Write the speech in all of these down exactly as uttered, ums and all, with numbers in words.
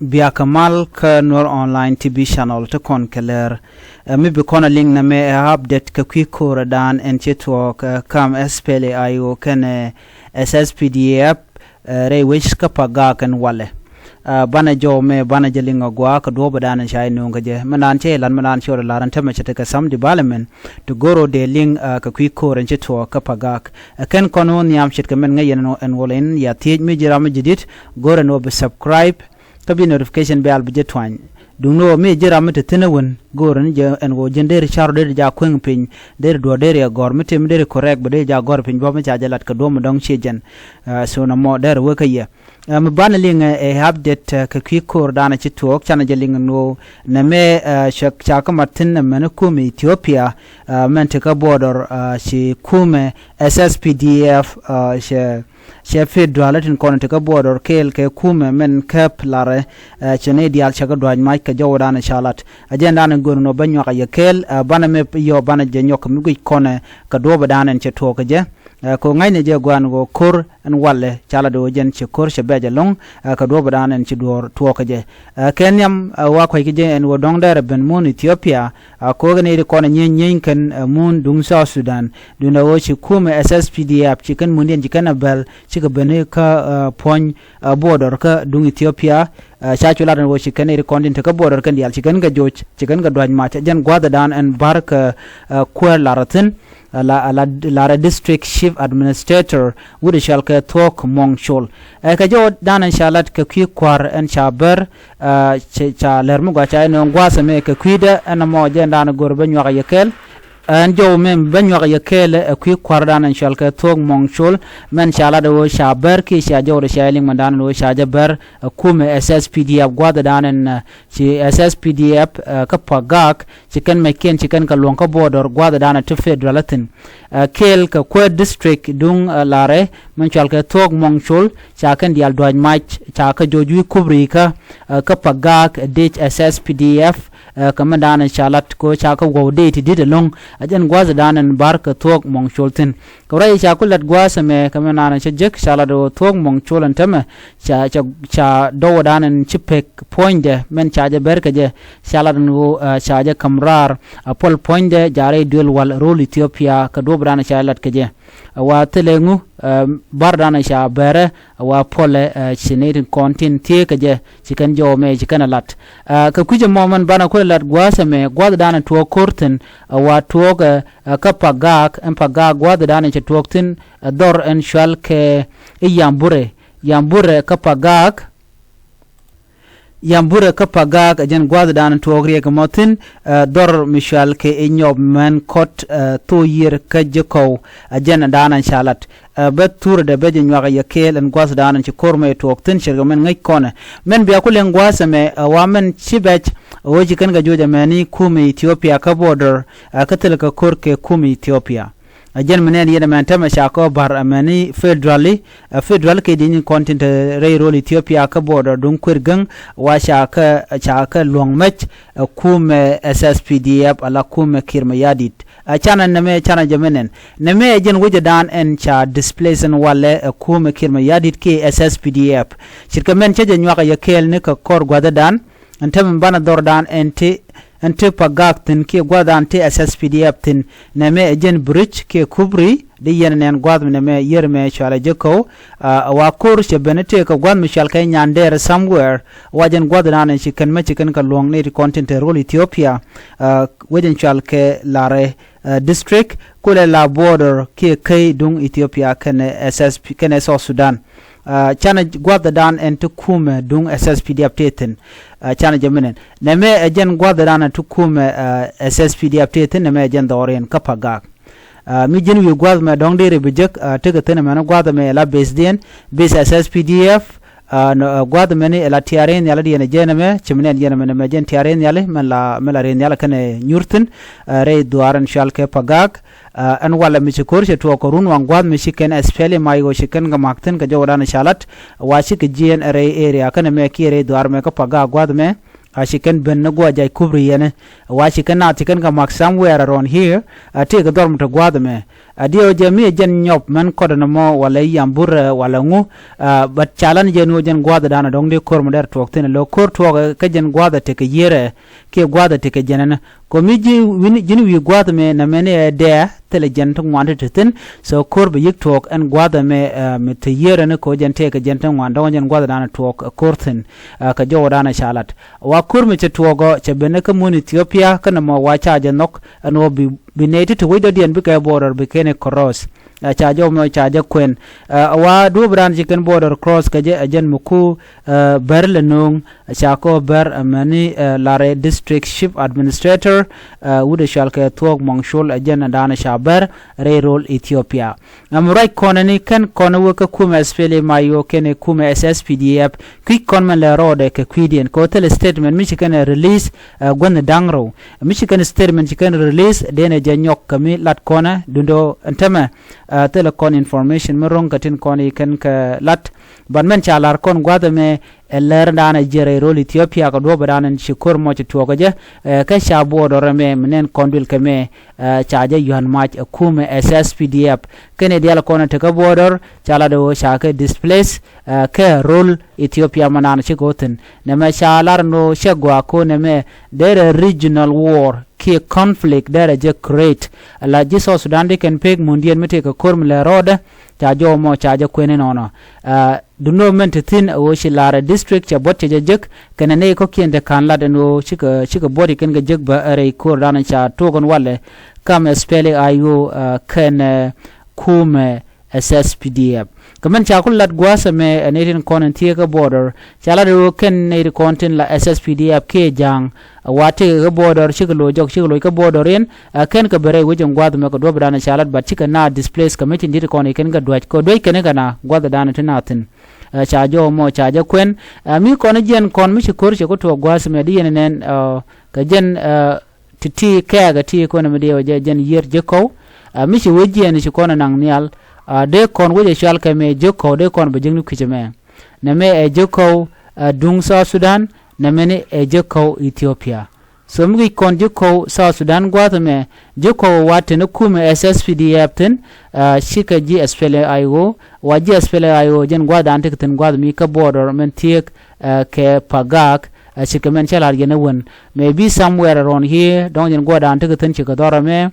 Biakä mal kä Nuer Online T V channel ti kɔn kɛ lɛr. Ɛ mi bi kɔn a liŋ nɛ mɛ ɛ update kɛ kui̱ ko̱o̱rɛ dan ɛn ci tuɔɔk ɛ kam S P L A I O kɛnɛ S S P D F ɛ rɛy wec kä Pagak ɛn walɛ. Ɛ banɛ jɔw mɛ banɛ jɛ liŋ a gua̱a̱ kɛ duɔ̱ɔ̱p ɛ dan ɛn ca i nuŋ kɛ jɛ mɛ naan cɛ i lat mɛ naan cɛ wä lar ɛn tämɛ cɛ tekɛ sam development ti go̱r ɔ dee liŋ ɛ kɛ kui̱ ko̱o̱rɛ ɛn ci tuɔɔk kä Pagak. Ɛ kɛn kɔn wä nhiam ce̱tkɛ mɛn ŋäc yɛn ɛn wä lɛ in ya thiec mi ji̱ ram mi ji̱ di̱t go̱r ɛn wä bi subscribe. Kä bi notification bell bi jɛ tuany. Duŋni ɣöö mi ji̱ ram mi te thi̱n ɛ wän go̱o̱r ni jɛ ɛn ɣöö ji̱n deri car deri ja kueŋ piny deri duɔ̱ɔ̱r deri ɛ gɔ̱r mi te mi deri correct bɛ deri ja gɔ̱r piny bä mi ca jɛ lat kɛ duɔ̱m mi dɔ̱ŋ ciɛ jɛn. So nɔmɔ deri wek kä yɛ. Mi banɛ liŋ ɛ update kɛ kui̱ ko̱o̱r danɛ ci tuɔɔk canɛ jɛ liŋ ɛn ɣöö nɛ mɛ ca kä mat thi̱n ɛ mɛn kum Ethiopia mɛn ti kä border ci kumɛ S S P D F cɛ cɛ federal tin kɔn ti kä border kɛɛl kɛ kumɛ mɛn käp larɛ. Cɛ ni diaal cɛ kä duac mac kɛ jɔwdan ca lat a jɛn dan gör nɔ bä nyuak a yɛ kɛɛl banɛ mɛ yɔ banɛ jɛ nyɔk mi guic kɔnɛ kɛ duɔbɛ dan ɛn cɛ tuɔɔk kɛ jɛ. Kɛ ŋa̱cnɛ jɛ guan wä ko̱r ɛn walɛ ca lat wä jɛn cɛ ko̱r cɛ bɛc ɛlɔ̱ŋ kɛ duɔbɛ dan ɛn cɛ duɔɔr tuɔɔk kɛ jɛ. Kɛ nhiam wa kuac kɛ jɛ ɛn wä dɔ̱ŋ dɛrɛ ben mun Ethiopia. A ko̱o̱k ni ri kɔn a nyieeny nyieeny kɛn mun duŋ South Sudan. Duundɛ ɣöö ci kumɛ S S P D F ci kɛn mundiɛn ci kɛn a bɛl cikɛ ben kä puɔ̱ny border kä duŋ Ethiopia. Ca cu lat ɛn ɣöö ci kɛn ri kɔn tin te kä border kɛn diaal ci kɛn kɛ joc ci kɛn kɛ duac mac jɛn gua̱thdan ɛn ba̱r kɛ kuäär lar a thi̱n. Lar a district chief administrator wut cɔal kɛ thuɔ̱k mɔŋ col. Ɛ kɛ jɔwdan ɛn ca lat kɛ kui̱ kua̱r ɛn ca bär ca lɛr mi gɔaa ca inɔ gua̱a̱th ɛmɛ kɛ kui̱dä ɛn ɛmɔ jɛn da̱a̱n go̱r bä nyuak yɛ kɛɛl. Ɛn jɔw mɛ bä nyuak yɛ kɛɛl ɛ kui̱ kua̱r da̱a̱n ɛn cɔal kɛ thuɔ̱k mɔŋ col. Mɛn ca lat ɛ ɣöö ca bär kiɛ ca jɔw rɛ ca iliŋ mɛn da̱a̱n ɛ ɣöö ca jɛ bär ɛ kumɛ S S P D F gua̱a̱th da̱a̱n ɛn ci S S P D F kä Pagak ci kɛn mɛckiɛn ci kɛn kɛ luɔ̱ŋ kä border gua̱a̱th da̱a̱n ɛ ti federal ɛ thi̱n. Kɛɛl kɛ kuäär district duŋ larɛ mɛn cɔal kɛ thuɔ̱k mɔŋ col ca kɛn diaal dua̱c mac ca kɛ joc wi̱i̱ kubrikä kä Pagak dec S S P D F. Kɛ mɛn da̱a̱n ca lat kɛ ca kɛ guɔw dee ti di̱t ɛlɔ̱ŋ. A jɛn gua̱a̱th da̱a̱n ɛn ba̱r kɛ thuɔ̱k mɔŋ col thi̱n kɛ rɛy ca ku lat gua̱a̱th ɛmɛ kɛ mɛn da̱a̱n ca jek ca lat ɣöö thuɔ̱k mɔŋ col ɛn tämɛ ca ca ca dɔwdan ɛn ci pek puɔ̱nydɛ mɛn ca jɛ bɛr kɛ jɛ. Ca lat ɛn ɣöö ca jɛ käm raar a puɔl puɔ̱nydɛ jaarɛ i̱ duël wal ro̱l Ethiopia kɛ duɔ̱ɔ̱pdan ca lat kɛ jɛ. A wa thilɛ ŋu bardan ca bɛrɛ a wa puɔlɛ ci ni tin kɔn tin thieekä jɛ ci kɛn jɔw mɛ ci kɛn a lat. Kɛ kui̱c ɛmɔ mɛn banɛ kuɛ lat gua̱a̱th ɛmɛ gua̱a̱thdan tuɔɔk ko̱r thi̱n a wa tuɔɔk kä Pagak ɛn Pagak gua̱a̱thdan cɛ tuɔɔk thi̱n. Dhɔr ɛn cual kɛ i̱ Yamburɛ Yamburɛ kä Pagak. Yamburɛ kä Pagak ɛ jɛn gua̱a̱thdan tuɔɔk riɛk ɛmɔ thi̱n. Dhɔr mi cual kɛ i̱ nyɔp mɛn kɔt thok yiër kä ji̱ kɔw. Ɛ jɛn da̱a̱n ca lat bä thurɛ dɛ bä jɛ nyuak yɛ kɛɛl ɛn gua̱a̱thdan ci ko̱r mɛ tuɔɔk thi̱n ce̱tkɛ mɛn ŋäc kɔnɛ. Mɛn bia ku liŋ gua̱a̱th ɛmɛ ɛ wa mɛn ci bɛc ɛ ɣöö ci kɛn kɛ juɔc ɛmɛni kumɛ Ethiopia kä border. Kä thilɛ kɛ ko̱r kɛ kumɛ Ethiopia. A jɛn mi nɛn yɛn ɛmɛn tämɛ ca kɔ ba̱r ɛmɛni federali. Ɛ federal kɛ dieny kɔn tin te rɛy ro̱l Ethiopia kä border duŋ kuer gäŋ wa ca kɛ ca kɛ luɔ̱ŋ mɛc. Ɛ kumɛ S S P D F ala kumɛ Kiir Mayardit. Ɛ canɛ nɛmɛ canɛ jɛ mi nɛn nɛmɛ ɛ jɛn wecɛ daan ɛn ca displace ɛn walɛ ɛ kumɛ Kiir Mayardit kiɛ S S P D F. Ce̱tkɛ mɛn cä jɛ nyuak ɛ yɛ kɛɛl ni kɛ kɔr gua̱thɛ daan. Ɛn tämɛ banɛ dhɔr daan ɛn ti ɛn ti Pagak thi̱n kiɛ gua̱th daan ti S S P D F thi̱n. Nɛmɛ ɛ jɛn bridge kiɛ kubri di yɛn nɛn gua̱th mi nɛmɛ yɛr mɛ cual ɛ jɛ ko̱w. A wa ko̱r cɛ ben tëë kɛ gua̱th mi cual kɛ nyan dɛɛr somewhere. Wa jɛn gua̱th daan ci kɛn mɛ ci kɛn kɛ luɔ̱ŋ ni ti kɔn tin te ro̱l Ethiopia. Wecɛn cual kɛ larɛ district kulɛ la border kiɛ käy duŋ Ethiopia kɛnɛ S S P kɛnɛ South Sudan. Canɛ gua̱thɛ daan ɛn ti kumɛ duŋ S S P D F tëë thi̱n. Canɛ jɛ mi nɛn nɛmɛ ɛ jɛn gua̱thɛ daan ɛn ti kumɛ S S P D F tëë thi̱n nɛmɛ ɛ jɛn dhɔriɛn kä Pagak. Mi ji̱n wi̱i̱ gua̱th mɛ dɔ̱ŋ deri bi jek tekɛ thi̱n ɛmɛn gua̱th ɛmɛ ɛ la base diɛn base S S P D F. Gua̱th ɛmɛni ɛ la tiarin nhiali diɛn ɛ jɛn ɛmɛ ci mi nɛn jɛn ɛmɛ nɛmɛ jɛn tiarin nhiali mɛn la mɛ la rin nhiali kɛnɛ nyur thi̱n. Rɛy dhuaar ɛn cual kɛ Pagak. Ɛn walɛ mi ci ko̱r cɛ tuɔɔk kɛ run waŋ gua̱th mi ci kɛn S P L M I O ci kɛn kɛ mak thi̱n kɛ jɔwdan ca lat. Wa ci kɛ jiɛn ɛ rɛy area kɛnɛ mɛ kiɛ rɛy dhuaar mɛ kä Pagak gua̱th mɛ. A ci kɛn ben ni guɔ jac kubri yɛn ɛ wa ci kɛn naath ci kɛn kɛ mak somewhere around here. A tëëkɛ dhɔr mi te gua̱a̱th ɛmɛ. A diɛw jɛ mi ɛ jɛn nyɔp mɛn kɔt ɛn ɛmɔ walɛ yam burɛ walɛ ŋu. But ca lan jɛ ni wä jɛn gua̱a̱th dan ɛ dɔ̱ŋ di ko̱r mɛ dɛr tuɔɔk thi̱n ɛ lo̱ ko̱r tuɔɔk kä jɛn gua̱a̱th ɛ tekɛ yier ɛ kiɛ gua̱a̱th ɛ tekɛ jɛn ɛn. Kɔ mi ji̱n wi̱i̱ gua̱a̱th mɛ nɛ mɛn ɛ dɛɛ thilɛ jɛn ti ŋuan ti te thi̱n. So ko̱r bɛ yi̱k tuɔɔk ɛn gua̱a̱th ɛmɛ mi te yier ɛn kɔ jɛn tekɛ jɛn ti ŋuan dɔ̱ŋ jɛn gua̱a̱th dan ɛ tuɔɔk ɛ ko̱r thi̱n. Kɛ jɔwä dan ɛ ca lat wa ko̱r mi cɛ tuɔɔk ɔ cɛ ben ɛ kä mun Ethiopia kä nɛ mɔ wa ca jɛ nhɔk ɛn wä bi bi nɛy ti te wec dɔ̱diɛn bikɛ border bi kɛn ɛ cross. Ca jɔw mɛ ca jɛ kuɛn wa duɔ̱ɔ̱p raan ci kɛn border cross kɛ jɛ ɛ jɛn mi ku bär lɛ no̱o̱ŋ. Ca kɔ bär ɛmɛni larɛ district chief administrator wut ɛ cual kɛ thuɔ̱k mɔŋ col ɛ jɛn ɛ daanɛ ca bär rɛy rol Ethiopia. Ɛm ruac kɔnɛ ni kɛn kɔnɛ wek kä kumɛ S P L M I O kɛn ɛ kumɛ S S P D F kui̱c kɔn mɛn lɛ rɔɔdɛ kɛ kui̱diɛn kɛ wä thilɛ statement mi ci kɛn ɛ release guänh da̱ŋ rɛw. Mi ci kɛn statement ci kɛn release denɛ jɛ nyɔk kɛ mi lat kɔnɛ dundo ɛn tämɛ. Thilɛ kɔn information mi ro̱ŋ kɛ tin kɔn yi kɛn kɛ lat. But mɛn ca lar kɔn gua̱th ɛmɛ ɛ lɛr danɛ jiɛ rɛy rol Ethiopia kɛ duɔ̱p dan ɛn ci ko̱r mɔ ci tuɔɔk kɛ jɛ kɛ ca border ɛmɛ mi nɛn kɔn duël kɛ mɛ. Ca jɛ yuan mac ɛ kumɛ S S P D F kɛn ɛ dial kɔn ɛ tekä border ca lat ɛ wä ca kɛ displace kɛ rol Ethiopia mɛ nan ci kɛ wä thi̱n. Nɛmɛ ca lar ɛn wä cɛ gɔaa ko̱ nɛmɛ derɛ regional war kiɛ conflict derɛ jɛ create. La ji̱ South Sudan di kɛn pek mundiɛn mi tëëkɛ ko̱r mi lɛ rɔɔdɛ ca jɔw mɔ ca jɛ kuɛn inɔnɔ. Duno mɛn te thi̱n ɛ ɣöö ci lar ɛ district cɛ buɔt cɛ jɛ jek kɛnɛ nɛy kɔ̱kiɛn te ka̱n lat ɛn ɣöö cikɛ cikɛ buɔt i̱ kɛn kɛ jek bä ɛ rɛy ko̱r danɛ ca tuɔk ɛn walɛ. Kam ɛ spɛli a ɣöö kɛn kumɛ S S P D F. Kɛ mɛn ca ku lat gua̱a̱th ɛmɛ ɛ nɛy tin kɔn in thieekä border ca lat ɛ ɣöö kɛn nɛy ti kɔn tin la S S P D F kiɛ ja̱a̱ŋ. Wa tëëkɛ kä border cikɛ loc jɔk cikɛ loc kä border in ɛ kɛn kɛ bɛ rɛy wec in gua̱a̱th ɛmɛ kɛ duɔ̱p danɛ ca lat but cikɛ na displace kɛ mi tin di̱t kɔn i̱ kɛn kɛ dua̱c kɛ dua̱c kɛn kɛ na gua̱a̱th danɛ ti na thi̱n. Ca jɔw mɔ ca jɛ kuɛn mi kɔn jiɛn kɔn mi ci ko̱r cɛ ku tuɔɔk gua̱a̱th ɛmɛ di yɛn nɛn kɛ jɛn ti ti kɛɛkɛ ti kɔn mi diɛw jɛ jɛn yier ji̱ kɔw. Mi ci wec jiɛn ci kɔn naŋ nhial dee kɔn wec ɛ cual kɛ mɛ ji̱ kɔw dee kɔn bɛ ji̱kni kui̱c ɛmɛ. Nɛmɛ ɛ ji̱ kɔw duŋ South Sudan nɛmɛni ɛ ji̱ kɔw Ethiopia. So mi guic kɔn ji̱ kɔw South Sudan gua̱a̱th ɛmɛ ji̱ kɔw wa teni kumɛ S S P D F thi̱n. Cikɛ ji̱ S P L A I O wa ji̱ S P L A I O jɛn gua̱a̱th dan tekɛ thi̱n gua̱a̱th mi kä border mɛn thieek kɛ Pagak. Cikɛ mɛn cä la̱r yɛn ɛ wän maybe somewhere around here dɔ̱ŋ jɛn gua̱a̱th dan tekɛ thi̱n cikɛ dhɔr ɛmɛ.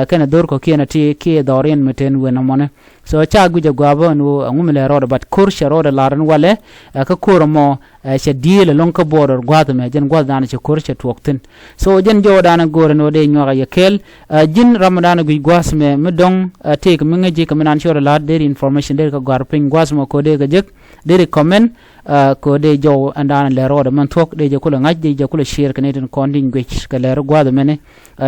Kɛnɛ dhor kɔ̱kiɛn ɛ ti kiɛ dhɔr in mi ten wen ɛmɔni. So ca guic ɛ gua̱a̱pä ɛn ɣöö ɛŋu mi lɛ rɔɔdɛ but ko̱r cɛ rɔɔdɛ la̱r ɛn walɛ ɛ kä ko̱r ɛmɔ. Cɛ di̱i̱l ɛlɔ̱ŋ kä border gua̱a̱th ɛmɛ jɛn gua̱a̱th danɛ cɛ ko̱r cɛ tuɔɔk thi̱n. So jɛn jɔwä danɛ go̱o̱r ɛn ɣöö dee nyuak ɛ yɛ kɛɛl. Ji̱n ram danɛ guic gua̱a̱th ɛmɛ mi dɔ̱ŋ tëëk mi ŋäc ji̱ kɛ mi nan cɛ rɔɔdɛ la̱r deri information deri kɛ gɔ̱a̱r piny gua̱a̱th ɛmɔ ko̱ dee kɛ jek deri comment. Ko̱ dee jɔw ɛn danɛ lɛ rɔɔdɛ mɛn thuɔ̱k dee jɛ kulɛ ŋa̱c dee jɛ kulɛ share kɛ ni tin kɔn tin guic kɛ lɛr gua̱a̱th ɛmɛni.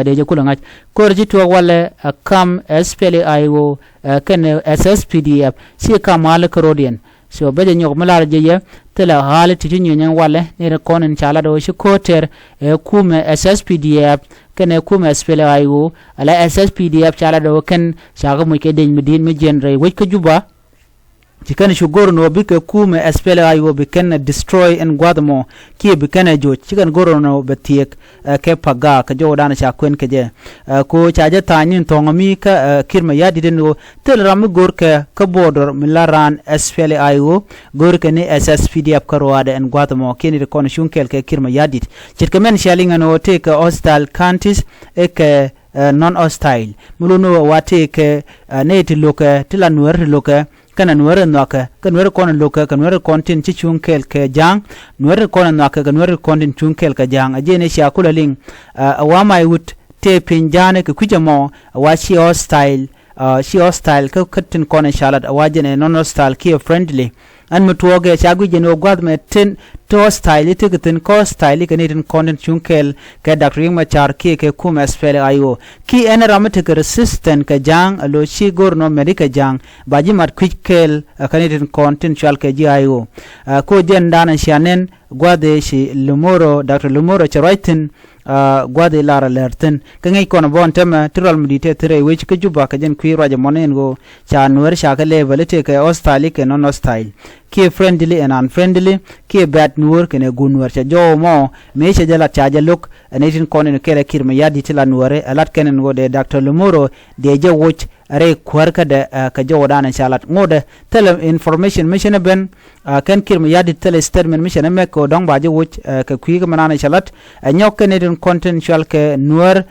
Dee jɛ kulɛ ŋa̱c ko̱r ci tuɔɔk walɛ kam S P L A I O kɛnɛ S S P D F ci kam mal kä rɔɔdiɛn. So bä jɛ nyɔk mi lar jɛ yɛ thilɛ ɣa̱a̱li ti ti nyueny ɛn walɛ ni ri kɔn in ca lat ɣöö ci ko̱o̱t tɛr ɛ kumɛ S S P D F kɛnɛ kumɛ S P L A I O ala S S P D F ca lat ɣöö kɛn ca kä muc kɛ deny mi di̱i̱t mi jiɛn rɛy wec kä Juba. Ci kɛn cu go̱r ni ɣöö bikɛ kumɛ S P L A I O bi kɛn ɛ destroy ɛn gua̱th ɛmɔ kiɛ bi kɛn ɛ joc ci kɛn go̱r ni ɣöö bɛ thieek. Kɛ Pagak kɛ jɔwdan ca kuɛn kɛ jɛ. Ko ca jɛ tha̱a̱ny ni thɔ̱ŋ mi kä Kiir Mayardit ɛn ɣöö thil ram mi go̱rkɛ kä border mi la raan S P L A I O go̱rkɛ ni S S P D F kä ruaadɛ ɛn gua̱th ɛmɔ kiɛ ni ti kɔn cuŋ kɛɛl kɛ Kiir Mayardit. Ce̱tkɛ mɛn cia liŋ ɛn ɣöö tëëkɛ hostile counties ɛ kɛ non hostile mi lun ɣöö wa tëëkɛ nɛy ti lo̱kɛ ti la nueer ti lo̱kɛ. Kɛnɛ nueeri nhɔakɛ kɛ nueeri kɔn in lo̱kɛ kɛ nueeri kɔn tin ci cuŋ kɛɛl kɛ ja̱a̱ŋ. Nueeri kɔn in nhɔakɛ kɛ nueeri kɔn tin cuŋ kɛɛl kɛ ja̱a̱ŋ a jiɛn i̱ cia kulɛ liŋ. Ɛ wa may wut tëë piny ja̱a̱ni kɛ kui̱c ɛmɔ ɛ wa ci hostile. Ci hostile kä kä tin kɔn in ca lat ɛ wa jiɛn ɛ non hostile kiɛ friendly. Ɛn mi tuɔɔkɛ ca guic jɛn ɣöö gua̱th mɛ tin ti hostile i̱ tekɛ thi̱n kä hostile i̱ kɛ ni tin kɔn tin cuŋ kɛɛl kɛ Doctor Riek Machar kiɛ kɛ kumɛ S P L A I O. Ki ɛn ram mi tekɛ resistant kɛ ja̱a̱ŋ alo ci go̱r nɔ mɛt i̱ kɛ ja̱a̱ŋ ba ji̱ mat kui̱c kɛɛl ɛ kɛ ni tin kɔn tin cual kɛ ji̱ I O. Ko jɛn danɛ cia nɛn gua̱dhi ci Lumoro Doctor Lumoro cɛ ruac thi̱n. Gua̱dhi lar a lɛr thi̱n kä ŋi̱i̱c kɔn bɔn tämɛ ti rual mi di̱t tɛ thi̱n rɛy wec kä Juba kɛ jɛn kui̱ ruac ɛmɔni ɛn ɣöö ca nueer ca kɛ level i̱ tëëkɛ hostile i̱ kɛ non hostile. Kiɛ friendly and unfriendly kiɛ bɛ̈t nueer kɛnɛ guut nueer cɛ jɔw mɔ mëë cɛ jɛ lat ca jɛ lo̱k. Ɛn i̱ tin kɔn in kɛɛl ɛ Kiir Mayardit ti la nueeri ɛ lat kɛn ɛn ɣöö dee Doctor Lumoro dee jɛ woc. rɛy kuäär kädɛ kɛ jɔwädan ca lat ŋotdɛ thilɛ information mi cin ɛ ben. Kɛn Kiir Mayardit thilɛ statement mi cin ɛ mɛk kɛ dɔ̱ŋ ba ji̱ woc kɛ kui̱ kä mi nan ca lat. Ɛ nyɔk kɛn itin kɔn tin cual kɛ Nuäär,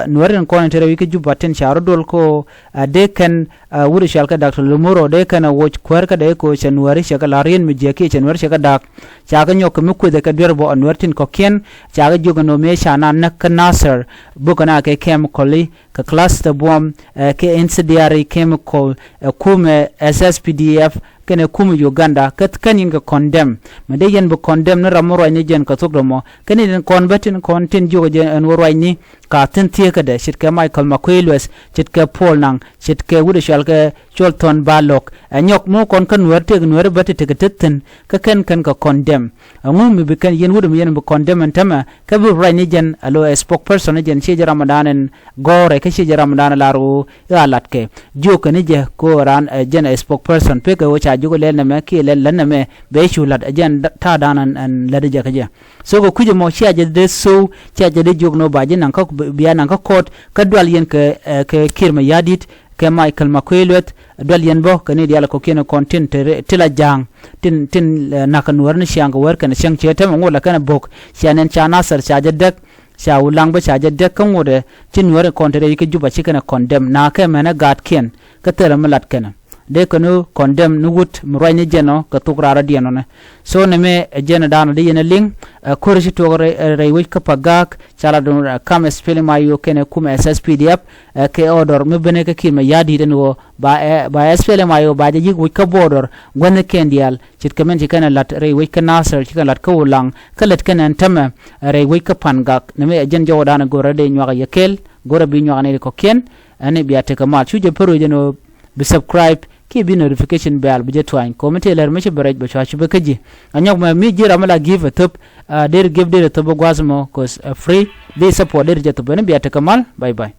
Nuäär tin kɔn in te rɛy wi̱c kä Juba tin ca rɔ dol ko dee kɛn wut cual kɛ Doctor Lumuro dee kɛn ɛ woc kuäär kädɛ ko cɛ Nuääri cɛ kɛ la rien mi jiɛk kiɛ cɛ Nuäär cɛ kɛ da̱k. Ca kɛ nyɔk kɛ mi kuethɛ kɛ duer bɔ ɛ Nuäär tin kɔ̱kiɛn. Ca kɛ jiök ɛn ɣöö mëë ca na näk kä Nasir bukɛ na kɛ chemical i̱ kɛ cluster bomb kɛ incendiary chemical ɛ kumɛ S S P D F kɛnɛ kumɛ Uganda kä kɛn in kɛ condemn. Mɛ dee yɛn bi condemn ni ram mi ruacni jɛn kɛ thok dɔmɔ kɛn in kɔn bä tin kɔn tin jiök jɛ ɛn wä ruacni ka thin thiekädɛ ce̱tkɛ Michael Makuei Lueth, ce̱tkɛ Paul Nang, ce̱tkɛ wut ɛ cual kɛ Col Thɔn Balok. Ɛ nyɔk mi kɔn kä Nuäär tëëk Nuäär bä ti tekɛ te thi̱n kä kɛn kɛn kɛ condemn. Ɛŋu mi bi kɛn yɛn wut mi yɛn bi condemn ɛn tämɛ kä bi ruacni jɛn alo ɛ spokesperson ni jɛn ciɛ jɛ ramdan ɛn gɔ̱rɛ kä ciɛ jɛ ramdan ɛ lar ɣöö i̱ a latkɛ. Jiök kɛn i̱ jɛ ko raan ɛ jɛn ɛ spokesperson pekɛ ɣöö ca jiök lɛl nɛmɛ kiɛ lɛl lät nɛmɛ bɛ cu la̱t ɛ jɛn ta̱a̱dan ɛn lät i̱ jɛ kä jɛ. So kɛ kui̱c ɛmɔ cia jɛ dee thou cia jɛ dee jiök nɔ ba ji̱ naŋ kä bia naŋ kä court kä dual yɛn kɛ kɛ Kiir Mayardit kɛ Michael Makuei Lueth. Dual yɛn bä kɛ ni diaal kɔ̱kiɛn kɔn tin ti la ja̱a̱ŋ tin tin nakä Nuäär ni ciaŋ kɛ wär kɛn cäŋ ciɛ tämɛ ŋot la kɛn bok cia nɛn ca Nasir ca jɛ däk ca Ulaŋ bä ca jɛ däk kä ŋotdɛ ci Nuäär kɔn ti rɛy kä Juba ci kɛn condemn na kɛ mɛnɛ gaatkiɛn kä thilɛ mi lat kɛn. Dee kɛn ɣöö condemn ni wut mi ruacni jɛn ɔ kɛ thok raar rɔ̱diɛn ɔnɛ. So nɛmɛ ɛ jɛn ɛ daanɔ dee yɛn ɛ liŋ ɛ ko̱r ci tuɔɔk rɛy wec kä Pagak ca lat dun kam SPLM-IO kɛnɛ kumɛ SSPDF. Ɛ kɛ order mi benɛ kä Kiir Mayardit ɛn ɣöö ba ɛ ba SPLM-IO ba jɛ yi̱k wec kä border gua̱thnikiɛn diaal ce̱tkɛ min ci kɛn ɛ la̱t rɛy wec kä Nasir ci kɛn la̱t kä Ulaŋ kä lät kɛn ɛn tämɛ rɛy wec kä Pangak. Nɛmɛ ɛ jɛn jɔwä daanɔ go̱rɛ dee nyuak ɛ yɛ kɛɛl go̱rɛ bi nyuak nɛy ti kɔ̱kiɛn. Ɛn i̱ bia tekɛ mal cu jɛ pär wec ɛn ɣöö bi subscribe kiɛ bi notification bell bi jɛ tuany kɔmi tëë lɛr mi ci bɛ rɛc bɛ cua ci bɛ kä ji̱. Anyɔk mɛ mi ji̱ ram mi la give a thop. Deri give deri thop bä gua̱th mɔ cause free. Dee support deri jɛ thop ɛn i̱ bia tekɛ mal. Bye bye.